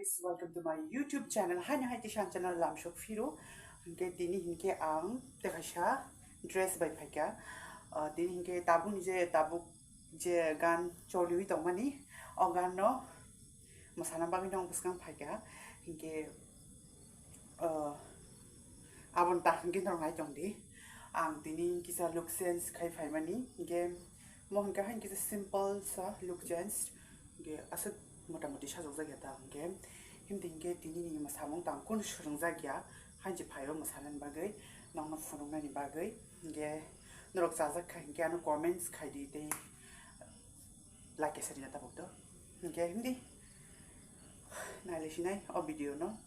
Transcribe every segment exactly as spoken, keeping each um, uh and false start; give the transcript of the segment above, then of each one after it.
Welcome to my YouTube channel. Haino hai tisa channel lamsok phiro. Hinkhe tini hinkhe ang tekaisa dress bai phaikha. Ah, tini hinkhe tabukni je tabuk je gan choliwi tongmani, o ganno mwsana bagwi nong bwskang phaikha. Hinkhe, ah, aboni tak hinkhe norok nai tongdi. Ang tini kisa look change khai phaimani. Hinkhe mo hinkhe hain kisa simple sa look change. Hinkhe aswk motamoti sajokjak ya ta hinkhe. Himdi hinkhe tini ni mwsamung tang kunu swrwngjak ya. Hain se phaio mwsanani bagwi, nokno phunuknani bagwi. Hinkhe norok chajak kha hinkhe ano comments khaidi tei like khe sari ya tabuk do. Hinkhe himdi nailai sinai o video no.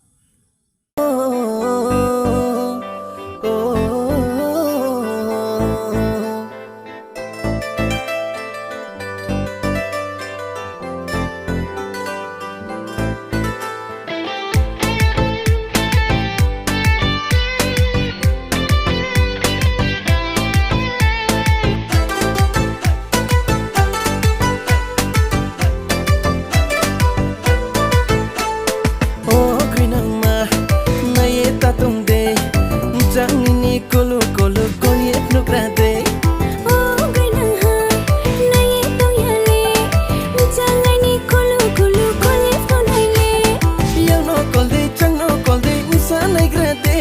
O khwinangma, naiye ta tong de, jangni kulu kulu koye phnugra de. O khwinang hai, naiye tong ya le, jangni kulu kulu koye phunai le. Yangno kol de, jangno kol de, wngsa naigra de,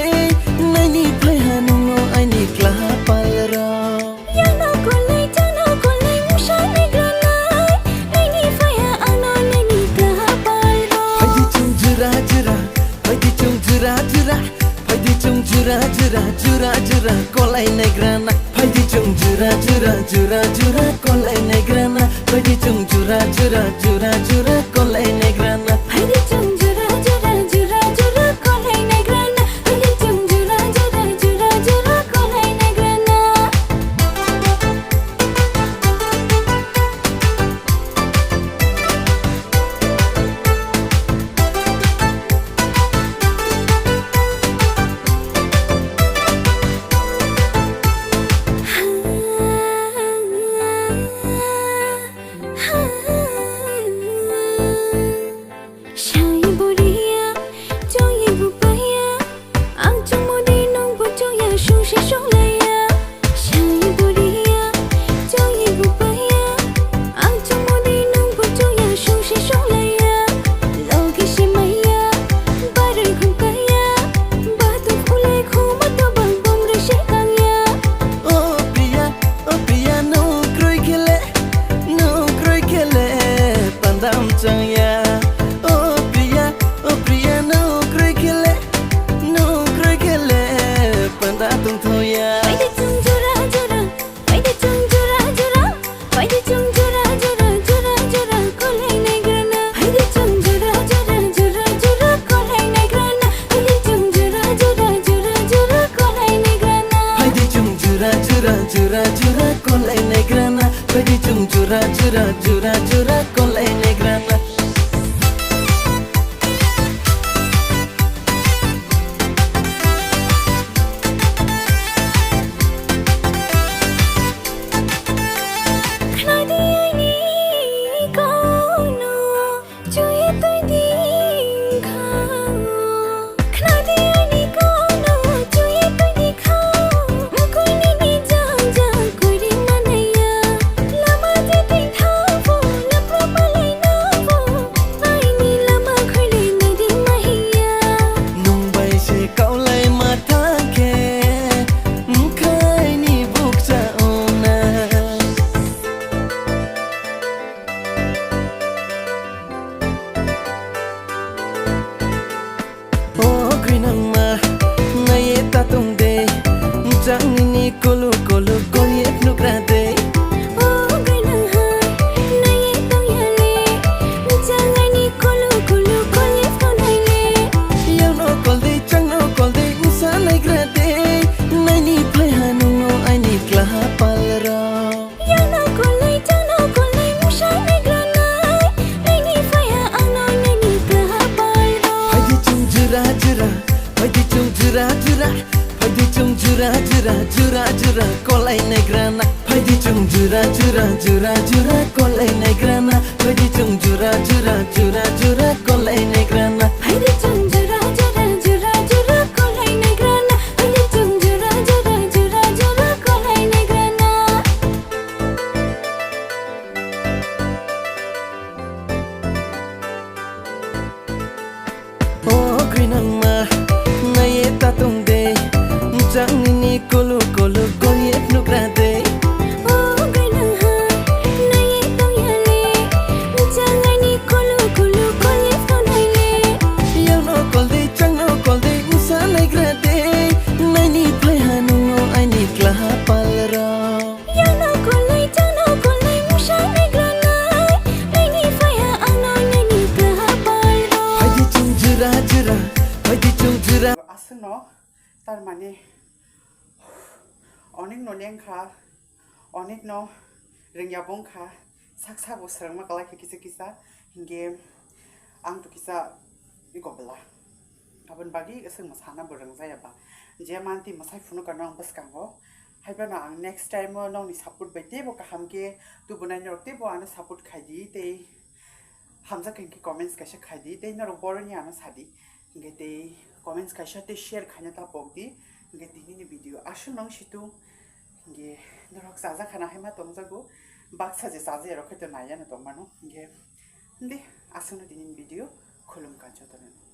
naini phlai ha nungo aini kla pal rok. Yangno kolnai, jangno kolnai, wngsa naigra nai. Naini phaiha ano naini kla pal rok. Phaidi chwng jura jura, phaidi chwng jura jura, phaidi chwng jura jura, jura jura kolai naigra na. Phaidi chwng jura jura, jura jura kolai naigra na. Phaidi chwng jura jura, jura jura kolai naigra na. Phaidi chwng jura jura, jura jura kolai naigra na. Phaidi chwng jura jura, jura jura kolai naigra na. Sai boriya, chongye bupaya, ang chongmodi nungbo chongya, sungse songlaya. Sai boriya, chongye bupaya, ang chongmodi nungbo chongya, sungse songlaya. Logi simaya, baroi khumkaya, batuk ulai khuma tobang bomroi se kangya. O priya, o priya, nung kroi khele, nung kroi khele, pandam changya. O priya, o priya, nung kroi khele, nung kroi khele, panda tongthoya. Phaidi chwng jura jura, phaidi chwng jura jura, phaidi chwng jura jura, jura jura kolai naigra na. Phaidi chwng jura jura, jura jura kolai naigra na. Phaidi chwng jura jura, jura jura kolai naigra na. Phaidi chwng jura jura, jura jura kolai naigra na. Phaidi chwng jura jura, jura jura kolai naigra na. Khnadi aini kokno, chuye twi di kha. Khnadi aini kokno, chuye twi di kha. Mukui nini jang jang kuri manaya. Lama je twi thabo, lapro palai nabo. Aini lama khaile nadi mahiya. Nung bai se kaulai ma thangkhe, mkhaini bukcha ona. O khwinangma, naiye ta tong de, jangni kulu kulu koye phnugra de. O khwinang hai, naiye tong ya le, jangni kulu kulu koye phunai le. Yangno kol de, jangno kol de, wngsa naigra de, naini phlai ha nungo aini kla pal rok. Yangno kolnai, jangno kolnai, wngsa naigra nai. Naini phaiha ano naini kla pal rok. Phaidi chwng jura jura, phaidi chwng jura jura, phaidi chwng jura jura, jura jura kolai naigra na. Phaidi chwng jura jura, jura jura kolai naigra na. Phaidi chwng jura jura, jura jura kolai naigra na. Kolo kolo goyek nugra de. O gaina ha, nai tong ya le. Jangai ni kolo kolo goyek to nai le. Yano kol de, changno kol de, usa nai gra de. Nai ni play ha nungo ai ni kla ha pal ro. Yano kol de, changno kol de, usa nai gra nai. Nai ni play ha ano nai ni kla ha pal ro. Hai di chung jura jura, hai di chung jura. Aswkno, tar mani, onek no leng kha, onek no rwngya bong kha, sak sak bo swrwngma kwlai kha kisa kisa, hinkhe ang to kisa ego bwla. Aboni bagwi aswk mwsana bo rwngjaya ba, je manti mwsai phunukha no ang bwskango, haiphano ang next time o nokni support bai teibo kaham khe tubunai norok teibo ano support khai di tei hamjak hinkhe comments kaisa khai di tei norok boroni ano sa di. Hinkhe tei comments kaisa tei share khaina ta pok di. Hinkhe tinini video aswk nang situ. Hinkhe norok chajak khana hai ma tongjago. Baksa je chajakrok khe to naiya no tongmano. Hinkhe hindi aswkno tinini video khulum ka jotono.